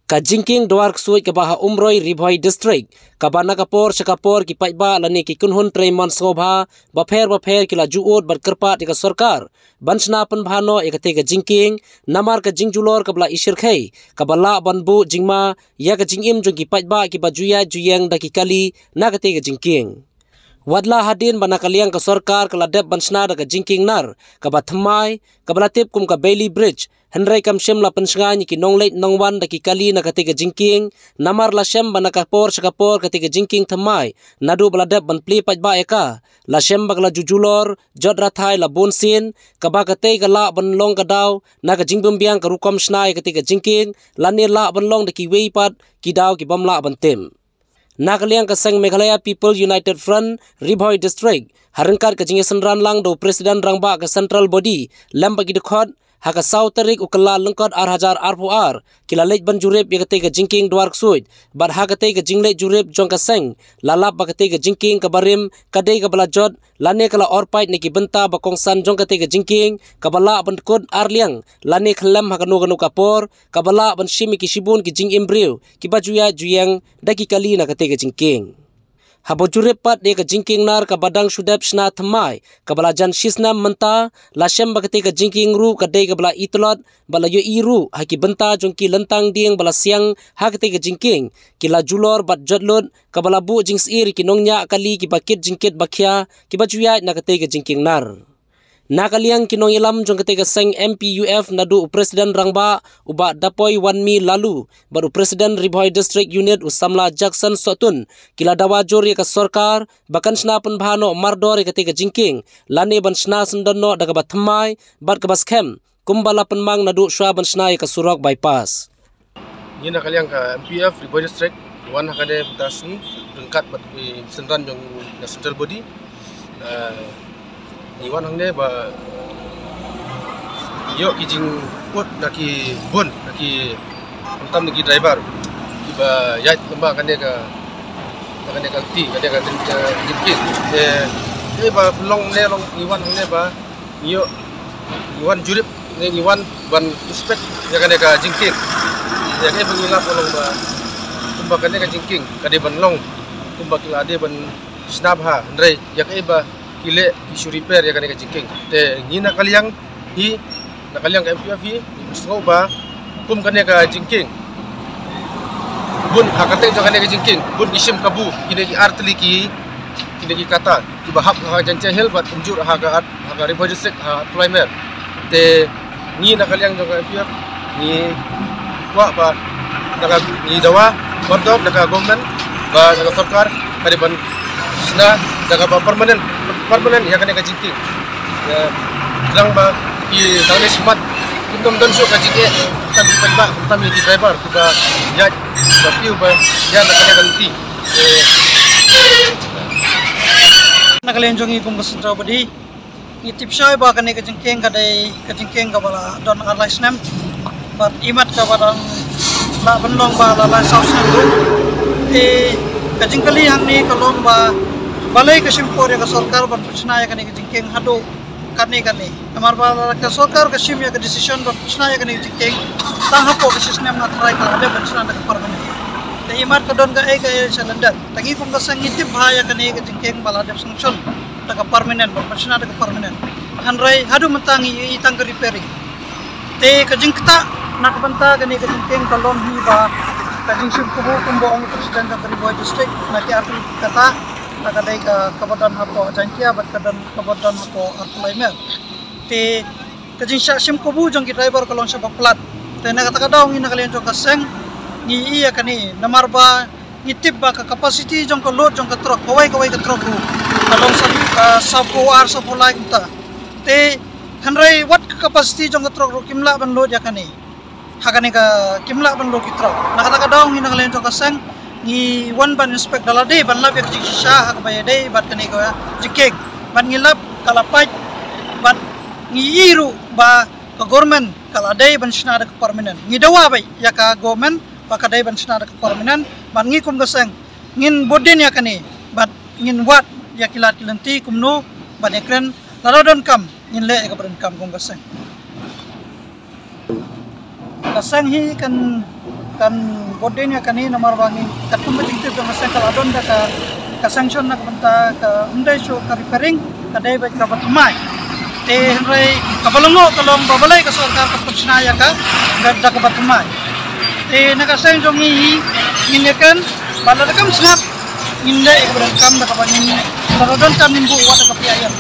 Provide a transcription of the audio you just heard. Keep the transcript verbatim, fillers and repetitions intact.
Ka jingkieng dwar ksuid kaba ha Umroi, Ri Bhoi District, kaba na ka por sha ka por ki paidbah lane ki kynhun trei mon sngewbha bapher bapher ki la ju ud bad kyrpad ïa ka sorkar ban shna pynbha noh ïa katei ka jingkieng, namar ka jingjulor kaba la ishyrkhei kaba lah ban buh jingma ïa ka jingim jong ki paidbah kiba ju ïaid ju ïeng da ki kali na katei ka jingkieng. Wat la hadien ba na ka liang ka sorkar ka la dep ban shna da ka jingkieng nar kaba thymmai kaba la tip kum ka Bailey Bridge, hynrei kam shym la pynshngaiñ ïa ki nongleit nongwan da ki kali na katei ka jingkieng, namar la shem ba na ka por sha ka por katei ka jingkieng thymmai naduh ba la dep ban plie paidbah ïa ka, la shem ba ka la ju julor jot rathai la bun sien, kaba katei ka lah ban long ka daw na ka jingbymbiang ka rukom shna ïa katei ka jingkieng, lane lah ban long da kiwei pat ki daw ki bym lah ban tip. Na ka liang ka seng Meghalaya People United Front, Ri Bhoi District, ha ryngkat ka jingïasynran lang da u President Rangbah ka Central Body lem bad ki dkhot, ha ka saw tarik u Kyllalyngkot ar hajar arphew ar ki la leit ban jurip ïa katei ka jingkieng dwar ksuid, bad ha katei ka jingleit jurip jong ka seng la lap ba katei ka jingkieng kaba rim ka dei kaba la jot lane ka la orpait na ki bynta ba kongsan jong katei ka jingkieng kaba lah ban kut ar liang lane khyllem ha kano kano ka por, kaba lah ban shim ïa ki shibun ki jingim briew kiba ju ïaid ju ïeng da ki kali na katei ka jingkieng. Haba jurip pat ïa ka jingkieng nar kaba dang shu dep shna thymmai kaba la jan shisnem mynta, la shem ba katei ka jingkieng ruh ka dei kaba la itlot bad la ïohi ruh ha ki bynta jong ki lyntang dieng ba la siang ha katei ka jingkieng ki la julor bad jot lut, kaba la buh jingsyier ïa ki nongñiah kali kiba kit jingkit ba khia kiba ju ïaid na katei ka jingkieng nar. Na ka liang ki nongïalam jong katei ka seng M P U F naduh u President Rangbah u Bah Dapoi Wanmi Laloo bad u President Ri Bhoi District Unit u samla Jackson Sohtun ki la dawa jur ïa ka sorkar ba kan shna pynbha noh mardor ïa katei ka jingkieng lane ban shna syndon noh da kaba thymmai bad kaba skhem kumba la pynmang naduh shuwa ban shna ïa ka surok bypass. Ngi na ka liang ka M P F Ri Bhoi District, wan ha kane mynta sngi ryngkat bad ki synran jong ka Central Body. Eh, ngi wan hangne ba ïoh ki jingput na ki bun, na ki, khamtam na ki driver kiba ïaid lem bad kane ka, kane ka lynti, kane ka jingkieng. Eh, eh, ba long ne long ngi wan hangne ba ngi ïoh, ngi wan jurip ne ngi wan ban inspect ïa kane ka jingkieng. Ïa kaei ba ngi lap ka long ba kumba kane ka jingkieng ka dei ban long kumba ki la dei ban shna bha, hynrei ïa kaei ba ki leh ki shu repair ïa kane ka jingkieng. Te ngi na ka liang hi, na ka liang ka M P F hi, ngi sngew ba kum kane ka jingkieng, bun ha kata jong kane ka jingkieng bun ki shim kabu, kine ki ar tylli ki, kine ki kata kiba hap ha Jaintia Hills bad kumjuh ha ka, ha ka Ri Bhoi District, ha Arphew Lai Mer. Te ngi na ka liang jong ka M P F ngi kwah ba na ka, ngi dawa, ba dok na ka government, ba na ka sorkar ka dei ban shna da kaba permanent, permanent ïa kane ka jingkieng. Ïa, tang ba ki tang ne shimat kim don don shuh ka jingeh, tang ki paidbah, tang ki driver kiba ïaid ba kiew ba ïaid na kane ka lynti. Na ka liang jong ngi kum ka Central Body, ngi tip shai ba kane ka jingkieng ka dei ka jingkieng kaba la don ar lai snem. Bad imat kaba dang lah ban long ba la lai saw snem ruh. Te ka jingkylli hangne ka long ba balei ka shim por ïa ka sorkar ban pynshna ïa kane ka jingkieng haduh katne katne. Namar ba la ka sorkar ka shim ïa ka decision ban pynshna ïa kane ka jingkieng tang hapoh ka shi snem, nga tharai ka la dep ban shna da ka permanent. Te imat ka don kaei kaei sha lyndet. Te ngi kum ka seng ngi tip bha ïa kane ka jingkieng ba la dep sanction da ka permanent, ban pynshna da ka permanent. Hynrei haduh mynta ngi ïohi tang ka repairing. Te ka jingktah na ka bynta kane ka jingkieng ka long hi ba ka jingshim kabu kumba ong u President jong ka Ri Bhoi District, na ki ar tylli ki kata, na ka dei ka, kaba don hapoh Jaintia bad ka don, kaba don hapoh Arphew Lai Mer. Te ka jingshah shim kabu jong ki driver ka long shibun palat. Te na kata ka daw ngi na ka liang jong ka seng ngi ïohi ïa kane, namar ba ngi tip ba ka capacity jong ka load jong ka truck, kawei kawei ka truck ruh ka long sa, ah, sawphew ar, sawphew lai kumta. Te hynrei wat ka capacity jong ka truck ruh kim lah ban load ïa kane. Ha kane ka kim lah ban load ki truck. Na kata ka daw ngi na ka liang jong ka seng ngi wan ban inspect da lade ban lap ïa ka jingshisha ha kaba ïadei bad kane ka jingkieng. Bad ngi lap ka la pait, bad ngi ïohi ruh ba ka government ka la dei ban shna da ka permanent. Ngi dawa beit ïa ka government ba ka dei ban shna da ka permanent, bad ngi kum ka seng ngin bud dien ïa kane, bad ngin wad ïa ki lad ki lynti kumno ban ïakren, lada donkam ngin leh ïa kaba donkam kum ka seng. Ka seng hi kan Kan bud dien ïa kane namar ba ngi katkum ka jingtip jong ka seng ka la don da ka, ka sanction na ka bynta ka, ym dei shuh ka repairing, ka dei beit kaba thymmai. Te hynrei kaba lyngngoh ka long ba balei ka sorkar ka pynshna ïa ka da, da kaba thymmai. Te na ka seng jong ngi hi ngin ïakren ba lada kam sngap ngin leh ïa kaba donkam da kaba ngin, lada donkam ngin buh wat da ka P I L.